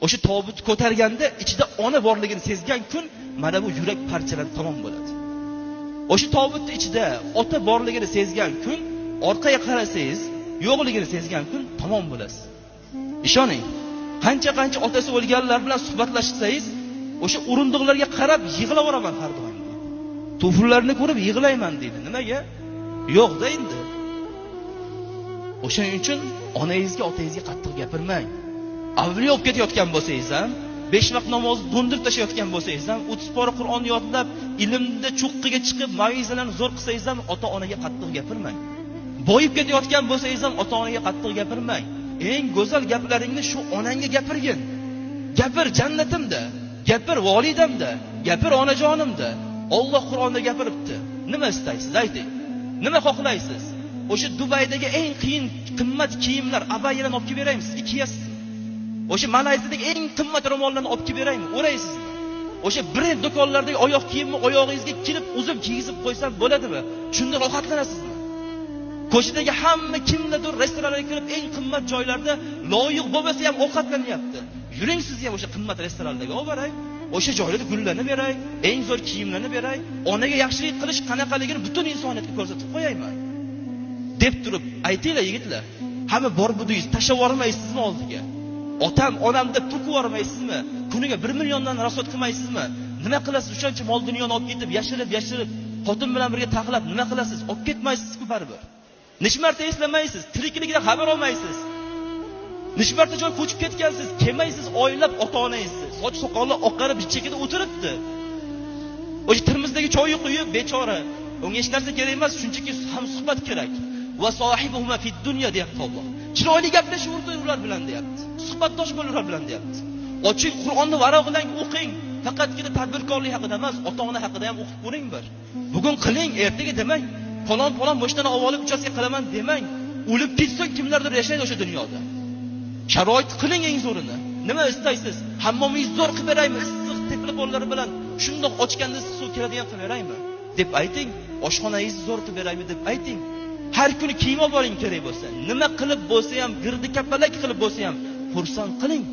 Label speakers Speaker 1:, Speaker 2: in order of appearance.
Speaker 1: O'sha tobut ko'targanda ichida ona borligini sezgan kun mana bu yurak parchalanib tamom bo'ladi. O'sha tobutning ichida ota borligini sezgan kun, orqaga qarasangiz yo'qligini sezgan kun tamom bo'lasiz. Ishoning, qancha-qancha otasi o'lganlar bilan suhbatlashsangiz, o'sha o'rindiqlarga qarab yig'layveraman har doim deydi. Tuflarni ko'rib yig'layman deydi. Nimaga? Yo'q-da endi. O'shaning uchun onangizga, otangizga qattiq gapirmang. Avliyo bo'lib ketayotgan bo'lsangiz ham, 5 vaqt namozni do'ndirib tashlayotgan bo'lsangiz ham, 30 pora Qur'onni yodlab, ilmda cho'qqiga chiqib, mav'izalarni zo'r qilsangiz ham, ota-onaga qattiq gapirmang. Boyib ketayotgan bo'lsangiz ham, ota-onaga qattiq gapirmang. Eng go'zal gaplaringni shu onangga gapirgin. Gapir jannatimda, gapir volidamda, gapir onajonimda. Alloh Qur'onda gapiribdi. Nima istaysiz ayting? Nima xohlaysiz? O'sha Dubaydagi eng qiyin qimmat kiyimlar, abayalarni olib kelib beraymi sizga, kiyasizmi? O'sha Malayziyadagi eng qimmat ro'mollarni olib kelib beraymi, o'raysizmi? O'sha brend do'konlardagi oyoq kiyimni oyog'ingizga kilib uzib kiygizib qo'ysam bo'ladimi? Shunda rohatlanasizmi? Ko'chadagi hamma kimlardir restoranlarga kirib eng qimmat joylarda loyiq bo'lmasa ham ovqatlanyapti. Yuring siz ham o'sha qimmat restoranlarga olib boray, o'sha joylarda gullarni beray, eng zo'r kiyimlarni beray, onaga yaxshilik qilish qanaqaligini butun insoniyatga ko'rsatib qo'yayman. Deb turib aytinglar yigitlar, hamma bor budingiz tashlab yubormaysizmi oldiga? Otam, onam deb to'kib yubormaysizmi? Kuniga 1 milliondan rasot qilmaysizmi? Nima qilasiz o'shancha mol dunyoni olib ketib, yashirib, yashirib, xotin bilan birga taxlab nima qilasiz? Olib ketmaysiz-ku baribir. Necha marta eslamaysiz, tirikligidan xabar olmaysiz. Necha marta joy ko'chib ketgansiz, kelmaysiz oylab ota-onangizni. Soch soqoli oqarib chekida o'tiribdi. O'sha Termizdagi choyni quyib bechora. Unga hech narsa kerak emas, shunchaki hamsuhbat kerak. Va sohibuhuma fid dunya deyapti Alloh. Chiroyli gaplashaverdi ular bilan deyapti. Suhbatdosh bo'l ular bilan deyapti. Oching Qur'onni varog'idan o'qing. Faqatgina tadbirkorlik haqida emas, ota-ona haqida ham o'qib ko'ring bir. Bugun qiling, ertaga demang. Falon falon mashinani olib olib uchastka qilaman demang. O'lib ketsa kimlardir yashaydi o'sha dunyoda. Sharoit qiling eng zo'rini. Nima istaysiz? Hammomingizni zo'r qilib beraymi? Issiq tepli bilan shundoq ochganda issiq suv keladigan qilib beraymi? Deb ayting. Oshxonangizni zo'r qilib beraymi deb ayting. Har kuni kiyim olib boring kerak bo'lsa. Nima qilib bo'lsa ham, girdi kapalak qilib bo'lsa ham xursand qiling.